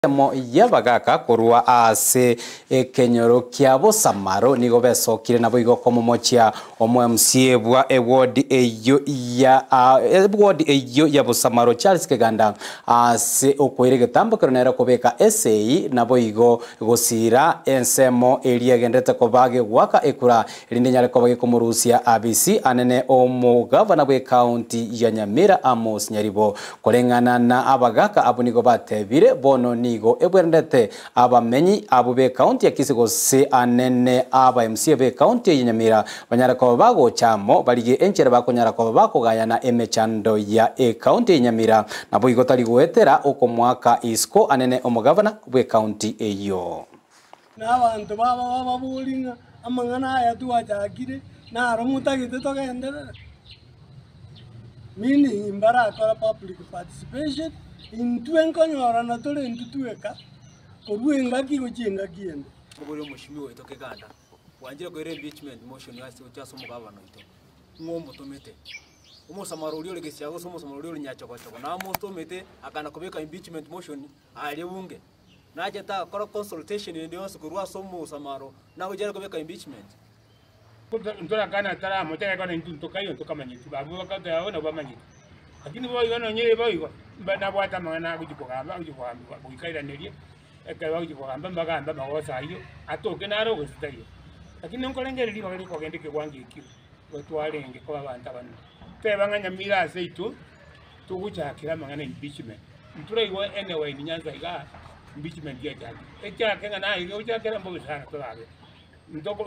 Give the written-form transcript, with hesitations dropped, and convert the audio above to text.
Ensemo y'abagaaka korwa ase ekenyoro kia Bosamaro nigo besokire naboigo komomochia omo-MCA bwa eward eyio ya eward eyio ya Bosamaro Charles Keganda ase okoira egetambokero nere kobeka esei naboigo gosiira ensemo eria egenderete koba gegoaka ekura erinde enyare koba gekomorusia abisi anene omogavana bw'ecounty ya Nyamira Amos Nyaribo. Koreng'ana na abagaka abwo nigo batebire, Bono nigo ebwenerete abamenyi abwo b'ecounty ya Kisii gose anene aba MCA b'ecounty eye ya Nyamira banyare koba bagocha amo barigie enchera bakonyara koba bakogayana emechando ya ecounty eye ya Nyamira naboigo tari goetera okomoaka isiko anene omogavana bw'ecounty eyio. Na abanto babo bababorie ng'a amang'ana aya twachakire naro motagete togenderere? Meaning mbarakora public participation, intwe nkonyorana tore intwe tweka korwa engaki gochia engaki ende. Oborie omoshimi oito keganda, bwanchire koira impeachment motion ase gochia ase omogabana oito, ng'o omotomete? Omosamaro oria ore gesiaga gose omosamaro oria ore nyachogochogo namotomete akana kobeka impeachment motion aria bunge. Nachete agakora consultation ende yonsi korwa ase omosamaro nagochia kobeka impeachment. Ntorakana taramocha ekero intwe ntokaiyo ntokamanyeti, abwo bakoteba bo nabo bamanyete. Lakini boigo nonye ere boigo, mba nabwate amang'ana agochia kogamba agochia kogambigwa goika airanerie, ekero bagochia kogamba mbagambe amagoso ayio, atoke naro gose taiyo. Lakini nkorengereria ribaga rikogenda ekewango ekio, igo twarenge koba abanto abanene. Teba ng'a nyamira ase intwe, togochakera amang'ana impeachment. Ntoraigwa anywhere in Nyanza igaa, impeachment yachakire. Echake ng'a naye gochakera mbobe sana torabe. Ntoko.